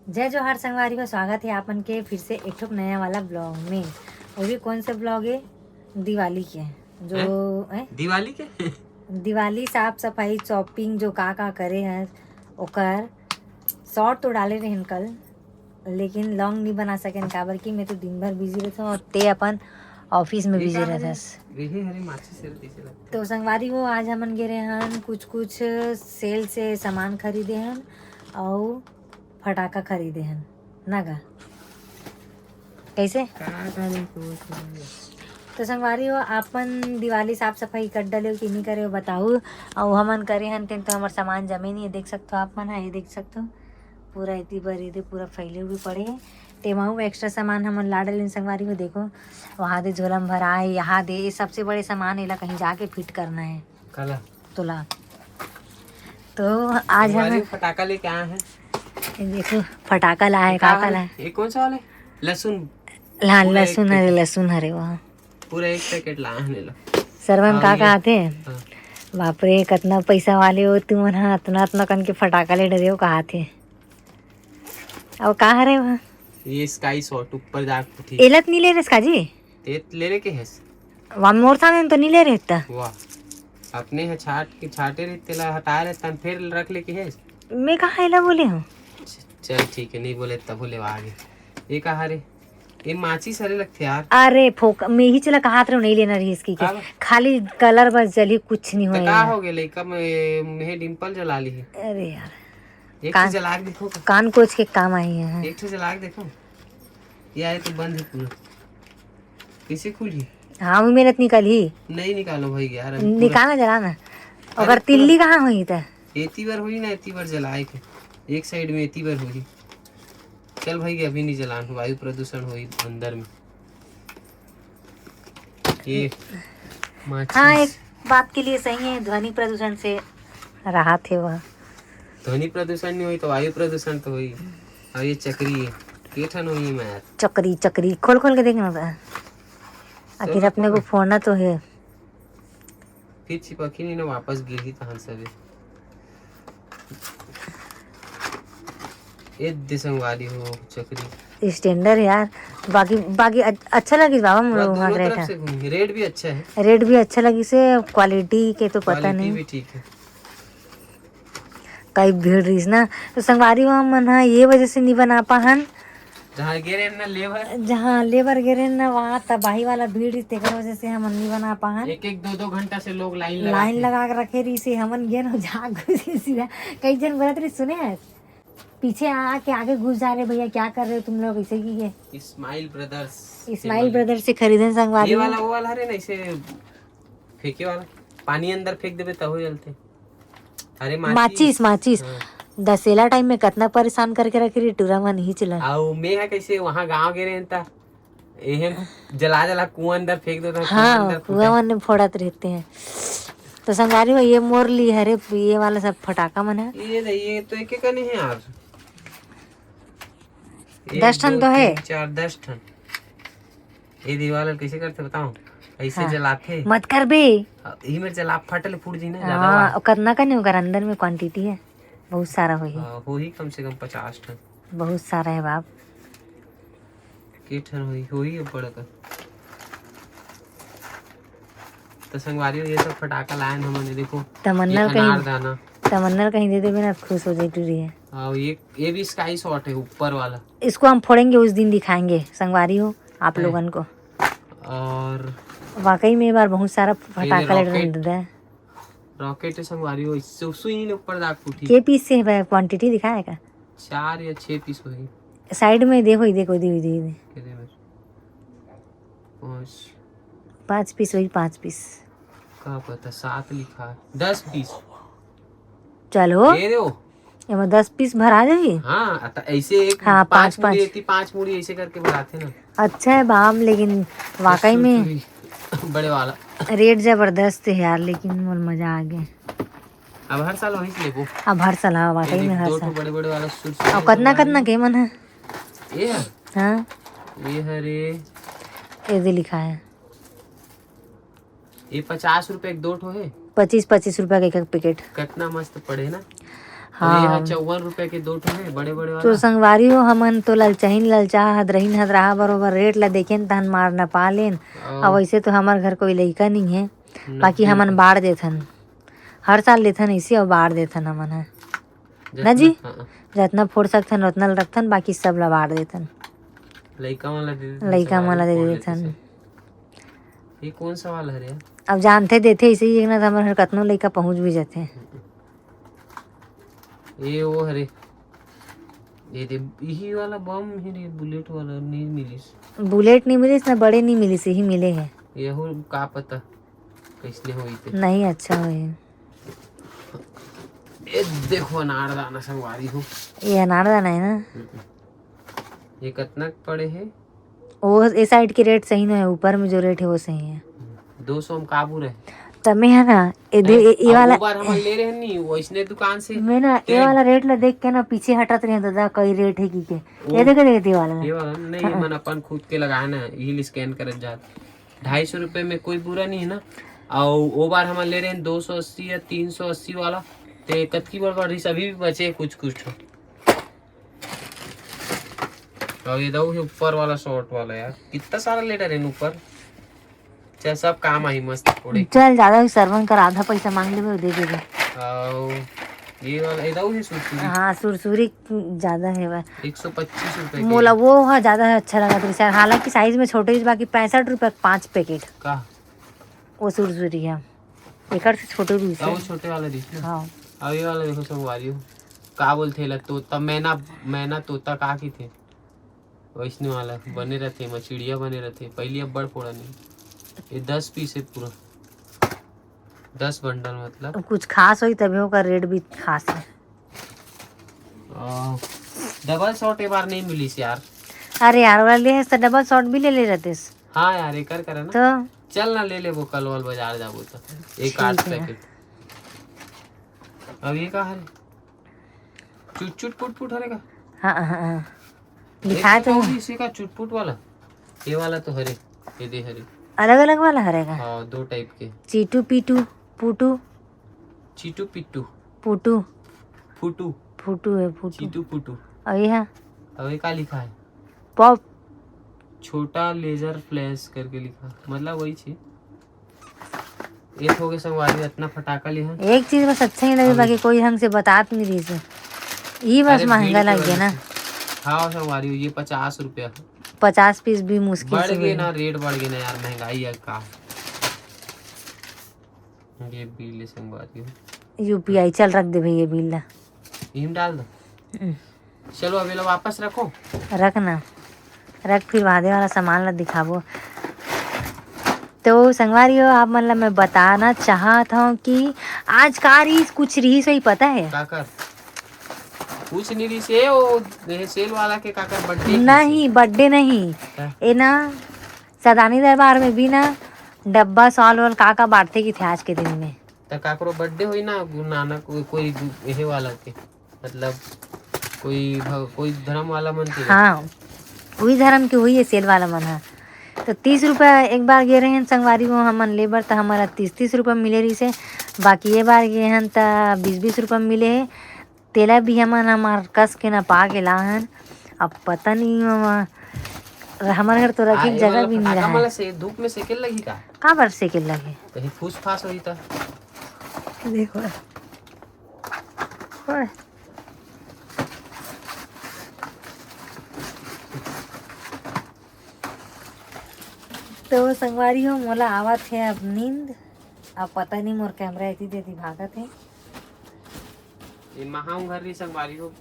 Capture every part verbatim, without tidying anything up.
जय जोहार संगवारी हो, स्वागत है आप मन के फिर से एक ठो नया वाला ब्लॉग में। वो भी कौन से ब्लॉग है? दिवाली के। जो हैं? हैं? दिवाली के? दिवाली साफ सफाई, शॉपिंग, जो का का करे हैं ओकर शॉर्ट तो डाले रहेन कल, लेकिन लॉन्ग नहीं बना सकेन, काबर कि मैं तो दिन भर बिजी रहता हूँ और ते अपन ऑफिस में ये बिजी का हरे? रहथस। यही हरे माचिस से कैसे लगता तो संगवारी हो, आज हमन गे रहे हन कुछ कुछ सेल से सामान खरीदे हन और फटाका खरीदे हन ना गा। कैसे? का का नहीं सोच रहे? तो संगवारी हो, आपन दिवाली साफ सफाई कर डले हो कि नहीं करे हो बताओ। और हमन करे हन तेन तो हमर सामान जमे नहीं है, देख सकते हो आप मन, हाँ, ये देख सकते हो पूरा इतनी बड़ी दे पूरा फैले हुए पड़े हैं। तेमाऊ एक्स्ट्रा सामान हमन ला डलेन संगवारी हो। देखो, वहाँ दे झोला में भरा है, यहाँ दे, ये सबसे बड़े सामान, एला कहीं जाके फिट करना है। काला? तोला। तो आज हम फटाका लेके आए हैं। देखो, फटाका ला है, का का ला है? ये कौन सा वाला है? लहसुन। हाँ, लहसुन हरे, लहसुन हरे, वहाँ पूरा एक पैकेट ला है, ले लो। सरवन का कहा थे? हाँ। बाप रे, कितना पैसा वाले हो तुम मन, हाँ, इतना इतना कन के फटाका ले डरे हो, कहा थे। और का हरे वहाँ? ये स्काई शॉट ऊपर जाके उठी। एलत नहीं ले रहे इसका जी? ते ले लेके है। वा मोर सामने तो नहीं ले रहे था। वाह, अपने है छाट के छाटे रहे, तेला हटा रहे तन फिर रख लेके है। मैं कहाँ एला बोले हूँ? चल ठीक है, नहीं बोले तब बोले आगे। ये कहा रे? ये माची सरे लगते यार। अरे फोक, मैं ही चला कहा रहे नहीं लेना रही इसकी के। खाली कलर बस जली, कुछ नहीं तो होए का यार। हो गया लइका में, में डिंपल जला ली है। अरे यार, एक कान, जला के देखो। कान कोच के काम आई है। एक जला के देखो। ये आए तो बंद है पूरा। कैसे खुली? हाँ, वो मेहनत निकाली। नहीं निकालो भाई यार, अभी पूरा निकालना जला ना। अरे अगर तिल्ली पूरा कहाँ हुई था? एती बार हुई ना, एती बार जलाए के। एक साइड में एती बार हुई। चल भाई, अभी नहीं जलान, वायु प्रदूषण होई अंदर में। ये माचिस। हाँ, एक बात के लिए सही है, ध्वनि प्रदूषण से राहत है वह। ध्वनि प्रदूषण नहीं हुई तो वायु प्रदूषण तो हुई। और ये चकरी है, के ठन हुई है मैं यार। चकरी, चकरी, खोल खोल के देखना था। आखिर अपने को फोड़ना तो है। फिर चिपकी नहीं ना, वापस गिरही तहन सबे। ए दे संगवारी हो चकरी। स्टैंडर्ड यार, बाकी, बाकी अच-, अच्छा लगिस बाबा, मोर पूरा वहाँ दोनों तरफ से घूमी। रेट भी अच्छा है। रेट भी अच्छा लगिस हे, क्वालिटी के तो पता नहीं। भी ठीक है। कई भीड़ रहिस ना, तो संगवारी हो हमन ह ये वजह से नहीं बना पाहन, जहाँ गे रहे ना लेबर। जहाँ लेबर गे रहे ना, वहाँ तबाही वाला भीड़ रहिस, तेकर वजह से हमन नहीं बना पाहन। एक एक दो दो घंटा से लोग लाइन लगा लाइन के। लगा के रखे रहिस हे, हमन गेन हो जा घुसे सीधा। कई जन बोलत रहिस, सुने हस? पीछे आके आगे घुस जा रहे, "भैया क्या कर रहे हो तुम लोग?" ऐसे की के। Smile brothers. स्माइल ब्रदर्स से खरीदन संगवारी ये हो। वाला, वो वाला हरे ना, इसे फेंके वाला, पानी अंदर फेंक देबे तब हो जलते। अरे माचिस, माचिस, माचिस। हाँ। दशहरा टाइम में कतना परेशान करके रखे रही टूरा मन ही चला। अउ मैं हा कैसे वहाँ गाँव गे रहे त एहन जला जला कुआं अंदर फेंक देता, कुआं हाँ, अंदर कुआं फूटे। मन में फोड़त रहते हैं। तो संगवारी हो, ये मोर ली हरे, ये वाला सब फटाका मन है। ये नहीं, ये तो एक एक नहीं है यार। एक, दस ठन दो, तो है। तीन, चार, दस ठन। ये दीवाल कैसे करते बताओ? ऐसे हाँ। जलाते। मत कर बे। हाँ, ये मेरे जला फट ले फूट जी ना, ज्यादा हाँ, वाला। और कतना का नहीं होगा, अंदर में क्वांटिटी है, बहुत सारा होही। हाँ, होही कम से कम पचास ठन। बहुत सारा है बाप। के ठन होही, होही अब बड़ा का। तो संगवारी हो, ये सब फटाका लायन हमन, ये देखो, तमन्ना ये कहीं, अनारदाना। तमन्ना कहीं दे देबे ना, खुश हो जाए टूरी है। हाँ, ये, ये भी स्काई शॉट है ऊपर वाला। इसको हम फोड़ेंगे, उस दिन दिखाएंगे संगवारी हो आप हैं। लोगन को। और वाकई में ये बार बहुत सारा ये फटाका ले रॉकेट। रहे हैं। रॉकेट है संगवारी हो, इससे सुई ने ऊपर दाग फूटी। के पीस से है, क्वांटिटी दिखाएगा? चार या छह पीस होही। साइड में देखो, ये देखो, देखो, देखो, देखो। के दे मेरे? पाँच। पाँच पीस होही, पाँच पीस। का पता, सात लिखा है। दस पीस। चलो। ये दो। एमा दस पीस भरा जाही? हाँ, त ऐसे एक हाँ, पाँच, पाँच, मुड़ी पाँच। एती, पाँच मुड़ी ऐसे करके भराथे ना। अच्छा है बाम, लेकिन वाकई में सुई, बड़े वाला। रेट जबरदस्त है यार, लेकिन मोर मजा आ गया। अब हर साल वहीं से लेबो। अब हर साल, हाँ, वाकई ये में हर दो ठो साल। बड़े बड़े वाला सुई, और कितना, कितना के मन है? ये है? हाँ। ये है रे। ये दे लिखा है। ये पचास रुपए के दो ठो है। पच्चीस, पच्चीस रुपया के एक एक पैकेट। कितना मस्त पड़े ना। हाँ। ये ह चौवन रुपया के दो ठो हे, बड़े बड़े तो वाला। संगवारी हो, हमन तो ललचाहिन ललचा हदरहिन हदराहा बरोबर रेट ला देखेन, तहन मार न पा लेन। हाँ। अब वैसे तो हमर घर कोई लइका नहीं है, ना, बाकी हमन बिल्कुल। बांट देथन, हर साल लेथन इसे और बांट देथन हमन ह। ना जी? हाँ। जतना फोड़ सकथन, ओतना ल रखथन, बाकी सब ला बांट देथन। लइका मन ला दे देथन, लइका मन ला दे देथन। ये कौन सा वाला हरे? अब जानथे देथे, इसे ही ना, तो हमर घर कतनो लइका पहुंच भी जाथे। ये वो हरे, ये दे, यही वाला बम ही रे, बुलेट वाला नहीं मिलिस। बुलेट नहीं मिलिस ना, बड़े नहीं मिलिस, यही मिले है। यहू का पता कैसने होई ते। नहीं अच्छा होई। ये देखो अनारदाना संगवारी हो। ये अनारदाना है ना? ये कतना के पड़े है? वो ए साइड के रेट सही ना है, ऊपर में जो रेट है वो सही है। दो सौ में काबू रहे। तमे है ना, ए दे, हैं? ए, ए अब वाला वो बार हम ले रहे नहीं, वैसने दुकान से। मैं ना, ए वाला रेट ला देख के ना पीछे हटत रहे दादा, कई रेट है की के। ये देखे, देखे, ये वाला ना। ये वाला नहीं, हाँ। मन अपन खुद के लगाए ना, यही स्कैन करत जात। ढाई सौ रुपये में कोई बुरा नहीं है ना। और वो बार हम ले रहे हैं दो सौ अस्सी या तीन सौ अस्सी वाला, ते कतकी बड़ बड़ रहीस, अभी भी बचे कुछ कुछ ठो। और ये दऊ है ऊपर वाला, शॉर्ट वाला यार, कितना सारा ले रहे हैं ऊपर। चल, सब काम आई मस्त थोड़े। चल, ज्यादा ही सरवन कर, आधा पैसा मांग लेबे, दे देबे। और ये वाला, ये दऊ है सुरसुरी। हाँ, सुरसुरी ज्यादा है बा। एक सौ पच्चीस रुपए के। मोला वो ह ज्यादा अच्छा लगा था, हालांकि साइज में छोटे ही, बाकी पैंसठ रुपए के पांच पैकेट। का? वो सुरसुरी है, एकर से छोटे भी हाँ, वो से। छोटे वाला दिस ना। हाँ। अब ये वाला देखो संगवारी हो, का बोलथे ला, तोता, मैना, मैना तोता का की थे, वैसने वाला बने रहथे, एमा चिड़िया बने रहथे। पहली अब्बड़ फोड़ा नहीं, ये दस पीस है पूरा, दस बंडल मतलब। अब कुछ खास होई तभी ओकर रेट भी खास है। आ, डबल शॉट ए बार नहीं मिलिस यार। अरे यार, वाला ले हस त डबल शॉट भी ले ले रहतेस। हाँ यार, एकर करे ना। तो चल ना, ले लेबो, कल वाल बाजार जाबो तो एक आध ठीक है। पैकेट। अब ये का हरे? चुट चुट पुट पुट हरे का? हाँ, हाँ, हाँ। लिखाए तो तो है। इसी का चुट पुट वाला, ये वाला तो हरे, ये दे हरे। अलग अलग वाला हरे का? हाँ, दो टाइप के। चीटू पीटू, पुटू। चीटू पिट्टू। पुटू। फुटू। फुटू है, फुटू। चीटू फुटू। और ये है? और ये का लिखा है? पॉप। छोटा लेजर फ्लैश करके लिखा, मतलब वही छे। एक हो गए संगवारी, इतना फटाका लिहा। एक चीज बस अच्छा ही लगे, अभी। बाकी कोई ढंग से बतात नहीं रही से। ये बस अरे महंगा भीड़ के लग गया वजह ना। से। हाँ संगवारी, ये पचास रुपया। पचास पीस भी मुश्किल बढ़ से गए मिले। ना, रेट बढ़ गए ना यार, महंगाई है का। ये बिल है संगवारी। यूपीआई चल, रख दे भैया बिल ला। इम डाल दो। हम्म। चलो, अब ये लो वापस रखो। रख ना, रख, फिर बादे वाला सामान ला दिखाबो। तो संगवारी हो, आप मन ला मैं बताना चाहत हूँ कि आज का रीस कुछ रीस होई पता है? काकर? कुछ नहीं रीस, ये वो, ये सेल वाला के काकर बर्थडे की नहीं, से। बर्थडे नहीं। क्या? ए ना, सदानी दरबार में भी ना डब्बा, शॉल वॉल का का बांटथे किथे आज के दिन में। त काकरो बर्थडे होई ना, गुरु नानक, को-, कोई गु-, एहे वाला के, मतलब कोई भ-, कोई धर्म वाला मन के। हाँ, वही धर्म के होई है सेल वाला मन ह। तो तीस रुपया एक बार गे रहे हैं संगवारी हो हमन ले बर, त हमारा तीस तीस रुपया मिले रहिस हे। बाकी ये बार गे हन त बीस बीस रुपया मिले हे। तेला भी हमन हमार कस के नपा के लाहन। अब पता नहीं ममा, हमर घर तो रखे आ, के ए जगह वाला भी नहीं फटाका रहा। माला से धूप में सेके लगही का? काबर सेके लगे? कहीं फूस फास होई त। देखो। ओए। तो संगवारी हो, मोला आवत हे अब नींद। अब पता नहीं मोर कैमरा एती देती भागत हे। ये महाऊं घर नहीं संगवारी हो,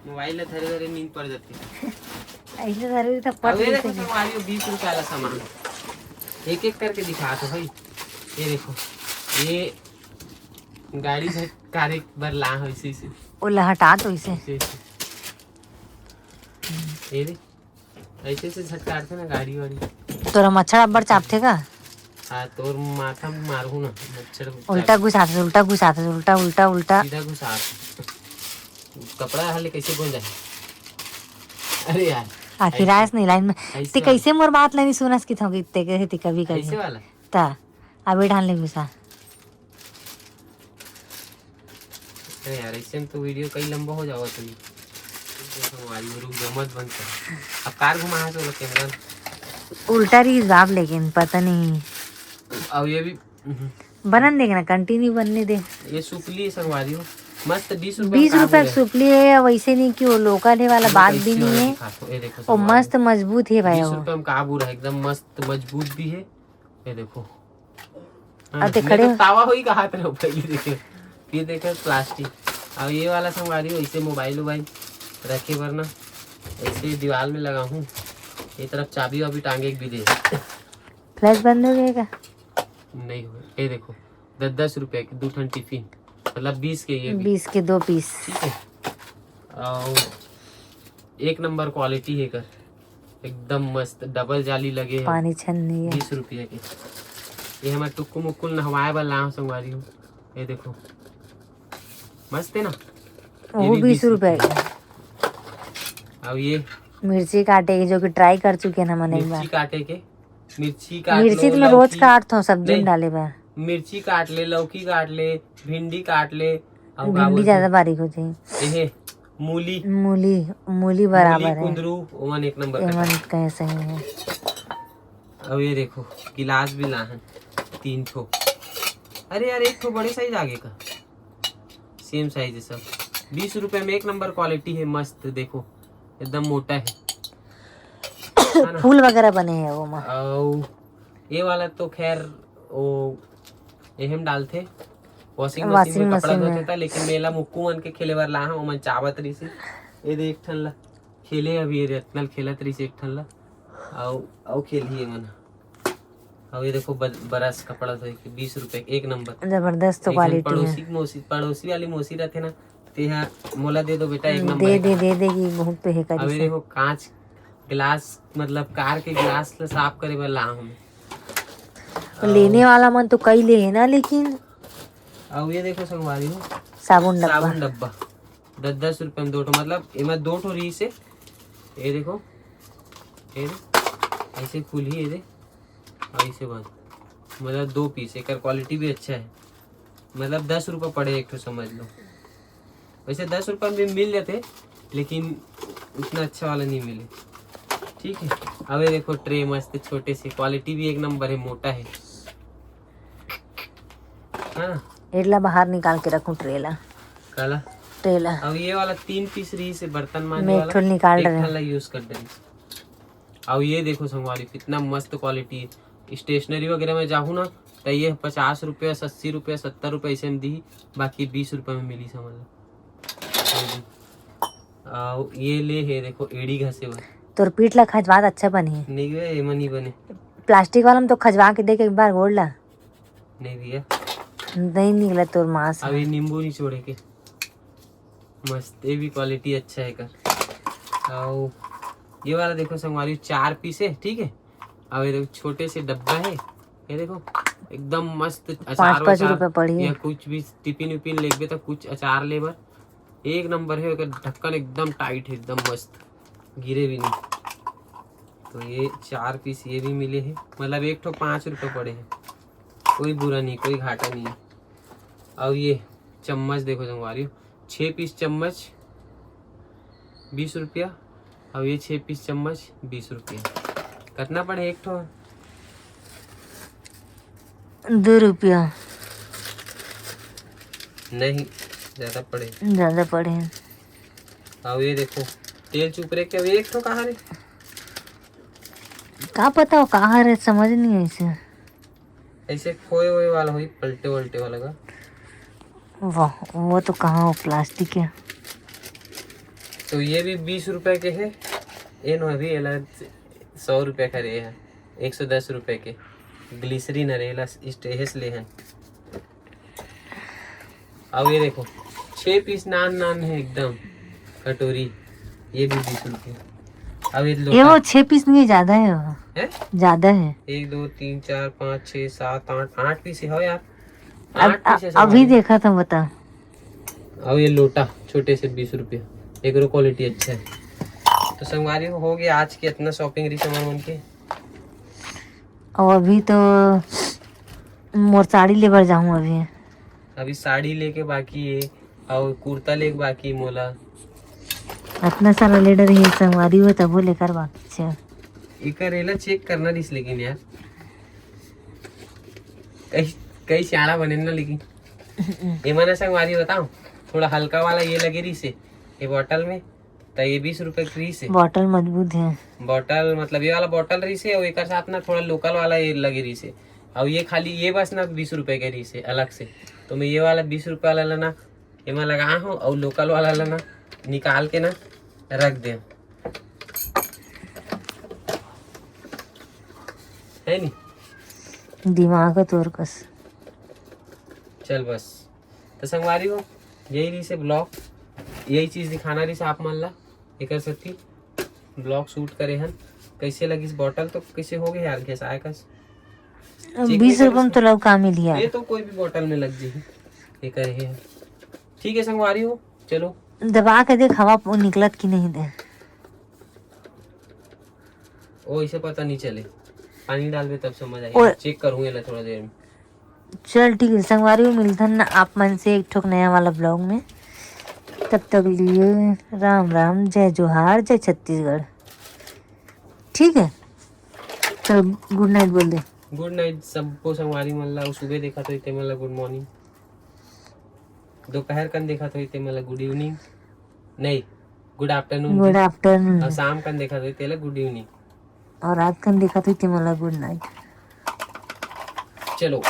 मोबाइल ला धरे धरे नींद पड़ जाती। ऐसे धरे तो पड़ अब ये देखो जाती। संगवारी हो, बीस रुपया वाला सामान एक एक करके दिखा दो भाई। ये देखो, ये गाड़ी से कारे बर ला हो इसी से। ओला हटा तो इसे। ऐसे, ऐसे। ये देख, ऐसे से झटकारथे ना गाड़ी वाड़ी। तोरा मच्छर अब्बड़ चापथे का? हाँ, तोर माथा में मारहूँ ना, मच्छर उल्टा चाप- घुसाथे, उल्टा घुसाथे, उल्टा, उल्टा, उल्टा। सीधा घुसाथे। कपड़ा हले कैसे गोंजा है? अरे यार, आखिर ऐसे। आयस नहीं लाइन में। ऐसे ते वाला। कैसे मोर बात ला नहीं सुनस कि थोंकी ते कहे थे कभी कभी। ऐसे वाला? ता, अबे ढाल ले घुसा। अरे यार, ऐसे में तो वीडियो कई लंबा हो जावा तुम। देखो, आज रुक जा, मत बंद कर। अब कार घुमा है, चलो कैमरा। उल्टा रही जाब, लेकिन पता नहीं। अब ये भी बनन देख ना, कंटिन्यू बनने दे। ये सुपली है संगवारी हो, मस्त बीस रुपए बीस का रुपए है। की सुपली है, वैसे नहीं कि वो लोकल है वाला बात भी नहीं है। दिखाता हूँ, ये देखो वो संगवारी। मस्त मजबूत है भाई बीस वो। रुपए में काबू रहा, एकदम मस्त मजबूत भी है। ये देखो। हाँ, अब देख मैं खड़े तो हो। तावा हो ही कहा था पहले, देखो। ये देखो प्लास्टिक। अब ये वाला संगवारी हो, इसे मोबाइल वोबाइल रखे बर ना, ऐसे दीवार में लगा हूँ। ये तरफ चाबी वाबी टांगे के भी दे। फ्लैश बंद हो गया क्या? नहीं हो, ये देखो, दस दस रुपए के दो ठन टिफिन, मतलब बीस के ये भी। बीस के दो पीस। ठीक है, और एक नंबर क्वालिटी है कर, एकदम मस्त, डबल जाली लगे है। पानी छन नहीं है। बीस रुपये के। ये हमारे टुक्कू मुक्कू ल नहवाए बर लाए हो संगवारी हो। ये देखो, मस्त है ना। ये वो भी बीस बीस रुपए का। अब ये मिर्ची काटे के, जो कि ट्राई कर चुके हैं ना मैंने एक मिर्ची बार। काटे के, मिर्ची काट मिर्ची लो, तो मैं रोज लौकी, काटता हूँ सब्जी में नहीं। डाले बर। मिर्ची काट ले, लौकी काट ले, भिंडी काट ले, और का भिंडी बोलते ज्यादा हैं? बारीक हो जाए। ये मूली, मूली, मूली मूली बराबर है। कुंदरू, ओमन एक नंबर का। एमन कहे सही है। अब ये देखो, गिलास भी लाहन, तीन ठो। अरे यार, एक ठो बड़े साइज आगे का, सेम साइज है सब। बीस रुपए में एक नंबर क्वालिटी है, मस्त। देखो, एकदम मोटा है, है ना? फूल वगैरह बने हैं वो में। और ये वाला तो खैर वो एहम डालथे, वॉशिंग मशीन वॉशिंग में कपड़ा मशीन धोथे में। था, लेकिन मेला मुक्कू मन के खेले बर लाहा, ओमन चावत रहिसे। ये दे एक ठन ला खेले, अभी ये रत्नल खेलत रहिसे एक ठन ला, आओ आओ खेलही एमन। अब ये देखो ब-, बरस कपड़ा धोए के, बीस रुपए के, एक नंबर। जबरदस्त एक झन क्वालिटी है। पड़ोसी की मौसी, पड़ोसी वाली मौसी रहथे ना, तेहा मोला दे दो बेटा, एक नंबर दे है। दे दे दे कि बहुत पे है अब ये करी। देखो कांच ग्लास, मतलब कार के ग्लास ला साफ करे बर ला हूँ। लेने वाला मन तो कई ले है ना, लेकिन अब ये देखो संगवारी हो, साबुन डब्बा। साबुन डब्बा दस दस रुपए में दो ठो, मतलब एमा दो ठो रहिसे। ये देखो, ये दे, ऐसे खुलही, ये दे, और ऐसे बंद, मतलब दो पीस। एकर क्वालिटी भी अच्छा है, मतलब दस रुपये पड़े एक ठो, समझ लो। वैसे दस रुपये में भी मिल जाते, लेकिन उतना अच्छा वाला नहीं मिले। ठीक है, अब ये देखो ट्रे मस्त छोटे से, क्वालिटी भी एक नंबर है, मोटा है, है ना? एला बाहर निकाल के रखूं ट्रे ला। काला। ट्रे ला। अब ये वाला तीन पीस रहिसे बर्तन मांजने मैं एक वाला, ठो निकाल एक रहे ठन हूँ। ला यूज कर दे। अब ये देखो संगवारी, कितना मस्त क्वालिटी है। स्टेशनरी वगैरह में जाहू ना, तो ये पचास रुपया, अस्सी रुपया, सत्तर रुपया ऐसे में दी, बाकी बीस रुपया में मिली, समझ लो। और ये ले है, देखो, एड़ी घसे बर। तोर पीठ ला खजवात अच्छा बनी है। नहीं गे, एमा नहीं बने। प्लास्टिक वाला में तो खजवा के देख एक बार गोड़ ला। नहीं भैया, नहीं निकला तोर मांस। अब ये नींबू निचोड़े के, मस्त, ये भी क्वालिटी अच्छा है कर। और ये वाला देखो संगवारी, चार पीस है, ठीक है। अब ये देखो, छोटे से डब्बा है, ये देखो, एकदम मस्त अचार पाँच वचार, रुपए पड़ी है। या कुछ भी टिफिन विफिन लेबे तो कुछ अचार लेबर, एक नंबर है। एकर ढक्कन एकदम टाइट है, एकदम मस्त, गिरे भी नहीं। तो ये चार पीस ये भी मिले हैं, मतलब एक ठो पाँच रुपये पड़े हैं, कोई बुरा नहीं, कोई घाटा नहीं है। और ये चम्मच देखो संगवारी, छः पीस चम्मच बीस रुपया, और ये छः पीस चम्मच बीस रुपया। कितना पड़े एक ठो? दो रुपया। नहीं, ज़्यादा पड़े। ज्यादा पड़े हैं। अब ये देखो, तेल चुपरे के, अब एक ठो कहाँ रे? का पता हो कहाँ रे, समझ नहीं है इसे। ऐसे खोए हुए वाला होई, पलटे वलटे वाला का। वाह, वो तो कहाँ हो, प्लास्टिक है। तो ये भी बीस रुपए के है, ये नो अभी एला सौ रुपए का रे है, एक सौ दस रुपए के ग्लिसरीन हरे, एला स्टेहस ले हन। अब ये देखो, छः पीस नान नान है एकदम कटोरी, ये भी बीस रुपये। अब ये ये लोटा वो छह पीस नहीं है, ज्यादा है वो। है, ज्यादा है। एक दो तीन चार पाँच छः सात आठ, आठ पीस हो यार, अब, आठ पीस है अभी संगवारी। देखा था, बता। अब ये लोटा छोटे से बीस रुपये, एकरो क्वालिटी अच्छा है। तो संगवारी हो गया आज की इतना शॉपिंग रही सामान मन के। और अभी तो मोर साड़ी लेबर जाऊँ अभी। अभी साड़ी लेके बाकी है, अउ कुर्ता लेके बाकी मोला। अतना सारा ले डरे हे संगवारी हो, तभो लेकर बाकी छे। एकर एला चेक करना रिहिस, लेकिन यार कई कई सियाना बने ना। लेकिन एमा ना संगवारी बताओ, थोड़ा हल्का वाला ये लगे रिहिस हे ये बॉटल में, त ये बीस रुपए के रिहिस हे। बॉटल मजबूत है। बॉटल मतलब ये वाला बॉटल रिहिस हे, अउ एकर साथ ना थोड़ा लोकल वाला ये लगे रिहिस हे, अउ ये खाली ये बस ना बीस रुपए के रिहिस हे अलग से। तो मैं ये वाला बीस रुपए वाला ना एमा लगा हूँ, अउ लोकल वाला ला ना निकाल के ना रख दे, है नी? दिमाग है तोर कस। चल बस, तो संगवारी हो, यही रिहिस हे ब्लॉग, यही चीज दिखाना रिहिस हे आप मन ला। एकर सेती ब्लॉग शूट करे हन। कैसे लगिस बॉटल? तो कैसे हो गए यार, गैस आए कस? अब बीस रुपये में तो लव का मिली यार। ये तो कोई भी बॉटल में लग जाही। ये करे हे। ठीक है संगवारी हो, चलो। दबा के देख, हवा वो निकलत कि नहीं दे। ओ, इसे पता नहीं चले, पानी डालबे तब समझ आई। ओए। चेक करूँ एला थोड़ा देर में। चल ठीक है संगवारी हो, मिलथन ना आप मन से एक ठोक नया वाला ब्लॉग में। तब तक लिए राम राम, जय जोहार, जय छत्तीसगढ़। ठीक है, चल गुड नाइट बोल दे। गुड नाइट सबको संगवारी मन ला। सुबह देखा तो इतने मन ला गुड मॉर्निंग, दोपहर कन देखा तो इतने मन ला गुड इवनिंग, नहीं, गुड आफ्टरनून। गुड आफ्टरनून। और शाम कन देखा तो तेला गुड इवनिंग। और रात कन देखा तो इतने मन ला गुड नाइट। चलो,